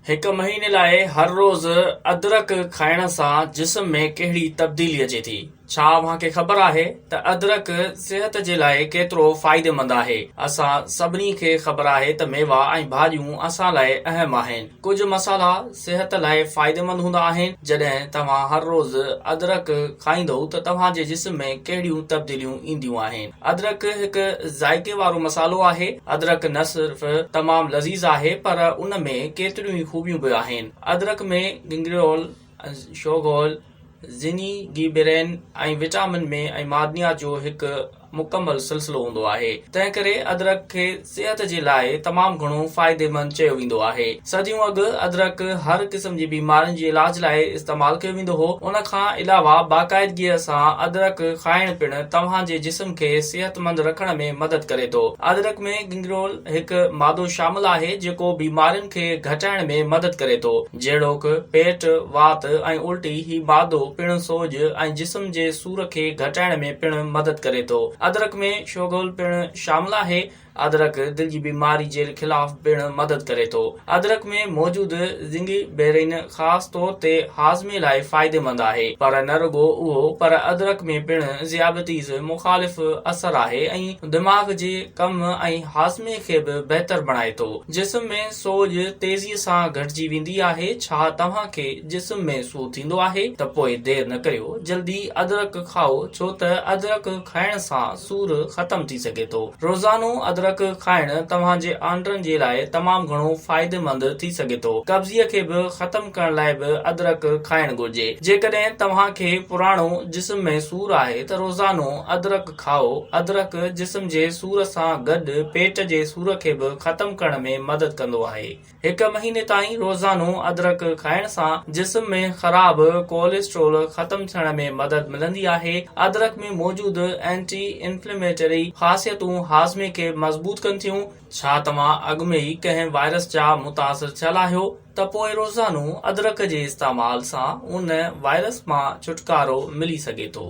هڪ مهيني لاء هر روز ادرڪ کائڻ سان جسم ۾ ڪهڙي تبديلي اچي ٿي؟ ڇا اوهان کي خبر آهي ته ادرڪ صحت جي لاء ڪيترو فائديمند آهي؟ اسان سڀني کي خبر آهي ته ميوا ۽ ڀاڄيون اسان لاء اهم آهن. ڪجهه مصالحا صحت لاء فائديمند هوندا آهن. جڏهن توهان هر روز ادرڪ کائيندؤ ته توهان جي جسم ۾ ڪهڙيون تبديليون اينديون آهن؟ ادرڪ هڪ ذائقي وارو مصالحو آهي. ادرڪ نه صرف تمام لذيذ آهي پر ان ۾ ڪيتريون ئي خوبيون به آهن. ادرڪ ۾ گنگريول، شوگول، زنيگيبرين ۽ وٽامن ۾ ۽ معدنيات جو هڪ مڪمل سلسلو هوندو آهي. تنهنڪري ادرڪ کي صحت جي لاء تمام گهڻو فائديمند چيو ويندو آهي. صديون اڳ ادرڪ هر قسم جي بيمارين جي علاج لاء استعمال ڪيو ويندو هو. ان کان علاوه باقاعدگيء سان ادرڪ کائڻ پڻ توهان جي جسم کي صحتمند رکڻ ۾ مدد ڪري ٿو. ادرڪ ۾ گنگرول هڪ مادو شامل آهي جيڪو بيمارين کي گهٽائڻ ۾ مدد ڪري ٿو جهڙوڪ پيٽ، وات ۽ الٽي. هي مادو پڻ سوڄ ۽ جسم جي سور کي گهٽائڻ ۾ پڻ مدد ڪري ٿو. ادرڪ ۾ شوگول پڻ شامل آهي. ادرڪ دل جي بيماري جي خلاف پڻ مدد ڪري ٿو. ادرڪ ۾ موجود زنگيبيرين خاص طور تي هاضمي لاء فائديمند آهي پر نه رڳو اهو پر ادرڪ ۾ پڻ ذيابيطيس مخالف اثر آهي ۽ دماغ جي ڪم ۽ هاضمي کي به بهتر بڻائي ٿو. جسم ۾ سوڄ تيزي سان گهٽجي ويندي آهي. ڇا توهان کي جسم ۾ سور ٿيندو آهي ته پوء دير نه ڪريو جلدي ادرڪ کائو ڇو ته ادرڪ کائڻ سان سور ختم ٿي سگهي ٿو. روزانو ادرڪ کائڻ توهان جي آنڊرن جي لاء تمام گهڻو فائديمند ٿي سگهي ٿو. قبضيء کي به ختم ڪرڻ لاء به ادرڪ کائڻ گهرجي. جيڪڏهن توهان کي پراڻو جسم ۾ سور آهي ته روزانو ادرڪ کائو. ادرڪ جسم جي سور سان گڏ پيٽ جي سور کي به ختم ڪرڻ ۾ مدد ڪندو آهي. هڪ مهيني تائين روزانو ادرڪ کائڻ سان جسم ۾ خراب ڪوليسٽرول ختم ٿيڻ ۾ مدد ملندي آهي. ادرڪ ۾ موجود اينٽي انفليميٽري خاصيتون هاضمي کي مضبوط ڪن ٿيون. ڇا توهان اڳ ۾ ئي ڪنهن وائرس جا متاثر ٿيل آهيو ته پوء روزانو ادرڪ جي استعمال سان ان وائرس مان ڇوٽڪارو ملي سگهي ٿو.